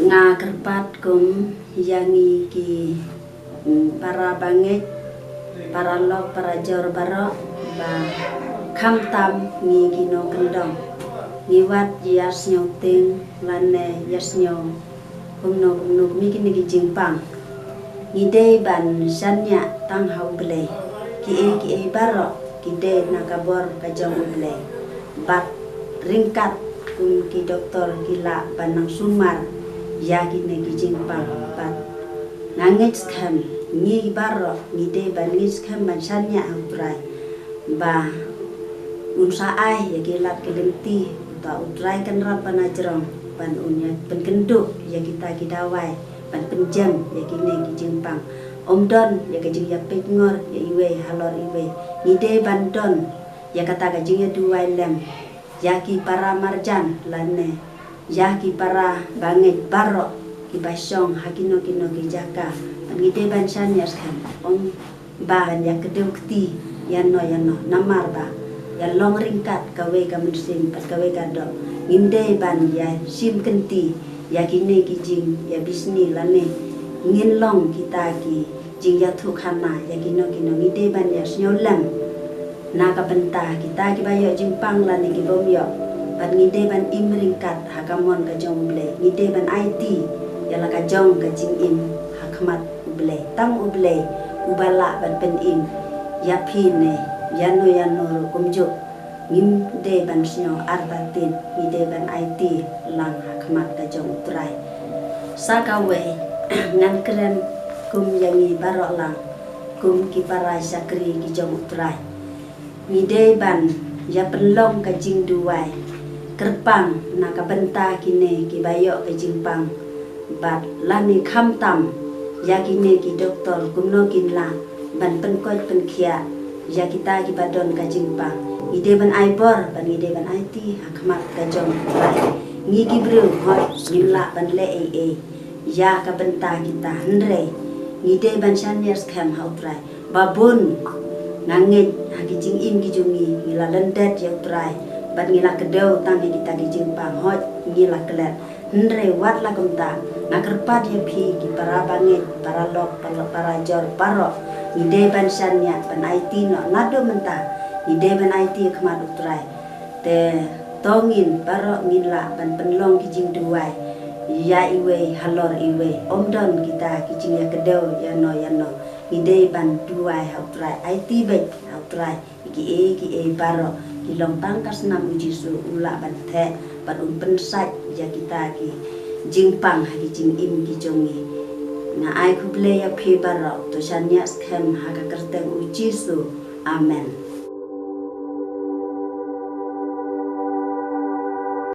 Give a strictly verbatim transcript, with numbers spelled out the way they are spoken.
Nga kyrpad kum ïa ngi ki, mm, para bangeit, para lok, para jor baroh, ba khamtam ngi ki nongkyndong. Ngi wad ïa sñiaw ting, lane ïa sñiaw kumno kumno, kum kine ki jingpang. Ngi dei ban shaniah tang ha U Blei. Kiei kiei baroh ki dei na ka bor ka jong U Blei. Bad ryngkat kum ki doktor ki lah ban nang sumar ïa kine ki jingpang. Bad nga ngeit skhem, ngi baroh ngi dei ban ngeit skhem ban shaniah ha U Trai ba un sa ai ïa ki lad ki lynti, uta U Trai Kynrad ba na jrong, ban un ïa pynkynduh ïa kita ki dawai ban pynjem ïa kine ki jingpang. Ym don ïa ka jingïapeit ngor ïa iwei halor iwei. Ngi dei ban don ïa kata ka jingïaduwai lem ïa ki para marjan lane ïa ki para bangeit baroh kiba shong ha kino kino ki jaka. Bad ngi dei ban shaniah skhem, ym ba ban ïa kdew kti ïano ïano, namar ba ïa long ryngkat kawei ka mynsiem bad kawei ka doh. Ngim dei ban ïa shim kynti ïa kine ki jingïabishni lane ngin long kita ki jingïathuhkhana ïa kino kino. Ngi dei ban ïa sñiaw lem na ka bynta kita kiba ïoh jingpang lane ki bym ïoh. Bad ngi dei ban im ryngkat ha ka mon ka jong U Blei. Ngi dei ban aiti ïa la ka jong ka jingim ha khmat U Blei. Tang U Blei uba lah ban pynim ïa phi ne ïano ïano ruh kumjuh. Ngim dei ban sñiaw artatien, ngi dei ban aiti lang ha khmat ka jong U Trai. Sa kawei, ngan kren kum ïa ngi baroh lang kum ki para shakri ki jong U Trai. Ngi dei ban ïa pynlong ka jingduwai kyrpang na ka bynta kine kiba ïoh ka jingpang. Bad lane khamtam ïa kine ki doktor kumno kin lah ban pynkoit pynkhiah ïa kita kiba don ka jingpang. Ngi dei ban ai bor bad ngi dei ban aiti ha khmat ka jong U Trai. Ngi ki briew hooid ngim lah ban leh ei ei ïa ka bynta kita, hynrei ngi dei ban shaniah skhem ha U Trai. Ba bun, nga ngeit ha ki jingim ki jong ngi, ngi la lyndet ïa U Trai bad ngi la kdew tang ïa kita ki jingpang, hooid ngi la klet. Hynrei wat la kumta, nga kyrpad ïa phi ki para bangeit, para lok, para, para jor baroh, ngi dei ban shaniah ban aiti noh naduh mynta. Ngi dei ban aiti ha khmat U Trai. Te to ngin baroh ngin lah ban pynlong ki jingduwai ïa iwei halor iwei. Ym don kita ki jingïakdew ïano ïano. Ngi dei ban duwai ha U Trai, aiti beit ha U Trai. Kiei kiei baroh ki long tang ka snam U Jisu, u lah ban theh bad un pynsait ïa kita ki jingpang ha ki jingim ki jong ngi. Nga ai khublei ïa phi baroh, to shaniah skhem ha ka kyrteng U Jisu. Amen.